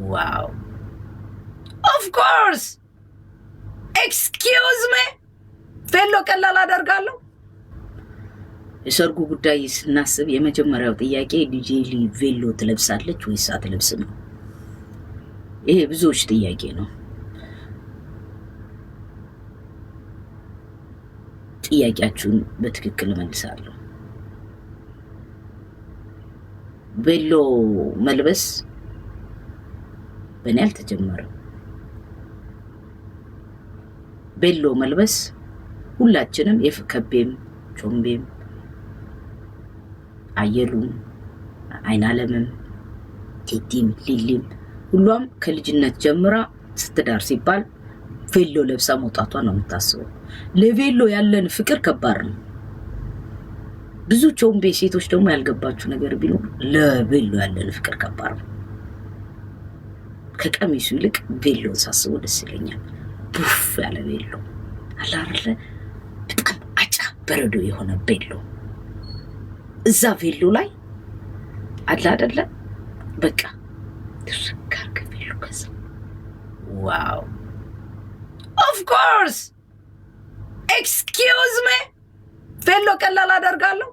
Wow, of course, excuse me፣ ቬሎ ቀላል አደርጋለሁ። የሰርጉ ጉዳይ ስናስብ የመጀመሪያው ጥያቄ ዲጄ ሊ ቬሎ ትለብሳለች ወይስ አትለብስም ነው። ይሄ ብዙዎች ጥያቄ ነው። ጥያቄያችሁን በትክክል እመልሳለሁ። ቬሎ መልበስ በእኔ አልተጀመረም። ቬሎ መልበስ ሁላችንም የከቤም ቾምቤም አየሉም አይናለምም ቴቲም ሊሊም ሁሏም ከልጅነት ጀምራ ስትዳር ሲባል ቬሎ ለብሳ መውጣቷ ነው የምታስበው። ለቬሎ ያለን ፍቅር ከባድ ነው። ብዙ ቾምቤ ሴቶች ደግሞ ያልገባችሁ ነገር ቢኖር ለቬሎ ያለን ፍቅር ከባድ ነው። ከቀሚሱ ይልቅ ቬሎን ሳስበው ደስ ይለኛል። ቡፍ ያለ ቬሎ አለ አይደለ? በጣም አጫ በረዶ የሆነ ቬሎ፣ እዛ ቬሎ ላይ አለ አይደለ? በቃ ድርቅ አድርገህ ቬሎ፣ ከዛ wow, of course, excuse me፣ ቬሎ ቀላል አደርጋለሁ።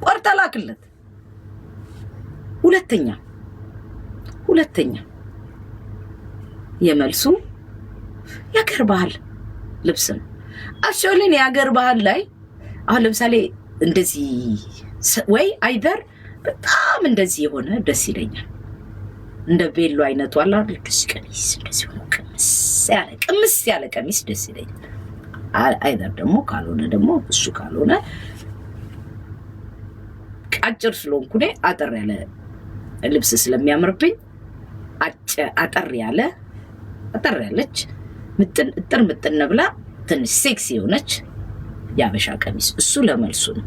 ቆርጠህ ላክለት። ሁለተኛ የመልሱ የአገር ባህል ልብስ ነው። Actually የአገር ባህል ላይ አሁን ለምሳሌ እንደዚህ ወይ either በጣም እንደዚህ የሆነ ደስ ይለኛል። እንደ ቬሎ አይነቱ አለ አይደል? ቀሚስ እንደዚህ ሆኖ ቅምስ ያለ ቅምስ ያለ ቀሚስ ደስ ይለኛል። Either ደግሞ ካልሆነ ደግሞ እሱ ካልሆነ አጭር ስለሆንኩ እኔ አጠር ያለ ልብስ ስለሚያምርብኝ አጠር ያለ አጠር ያለች ምጥን እጥር ምጥን ብላ ትንሽ ሴክሲ የሆነች የአበሻ ቀሚስ፣ እሱ ለመልሱ ነው።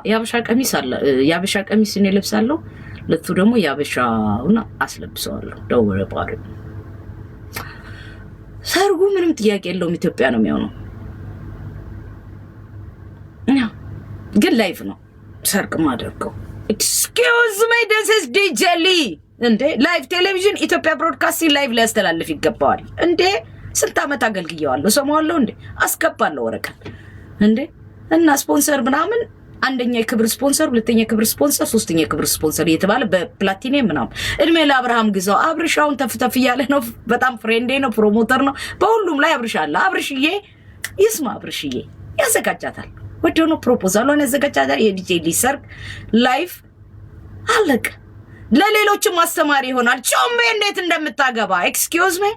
የአበሻ ቀሚስ አለ። የአበሻ ቀሚስ እኔ ለብሳለሁ። ለቱ ደግሞ የአበሻውን አስለብሰዋለሁ። ደውረ ባሪ ሰርጉ ምንም ጥያቄ የለውም፣ ኢትዮጵያ ነው የሚሆነው። ግን live ነው ሰርግ ማደርገው። Excuse me, this is ዲጄ ሊ እንዴ! Live ቴሌቪዥን ኢትዮጵያ Broadcasting live ሊያስተላልፍ ይገባዋል እንዴ! ስንት ዓመት አገልግየዋለሁ። ሰማዋለሁ እንዴ! አስገባለሁ ወረቀት እንዴ! እና ስፖንሰር ምናምን አንደኛ የክብር ስፖንሰር፣ ሁለተኛ የክብር ስፖንሰር፣ ሶስተኛ የክብር ስፖንሰር እየተባለ በፕላቲኒየም ምናምን። እድሜ ለአብርሃም ግዛው። አብርሻውን ተፍተፍ እያለ ነው። በጣም friend ኤ ነው፣ promoter ነው። በሁሉም ላይ አብርሻ አለ። አብርሽዬ ይስማ፣ አብርሽዬ ያዘጋጃታል። ወዲያውኑ proposal ኧን ያዘጋጃታል። የዲጄ ሊ ሰርግ live አለቀ። ለሌሎችም አስተማሪ ይሆናል። ቾምቤ እንዴት እንደምታገባ፣ excuse me።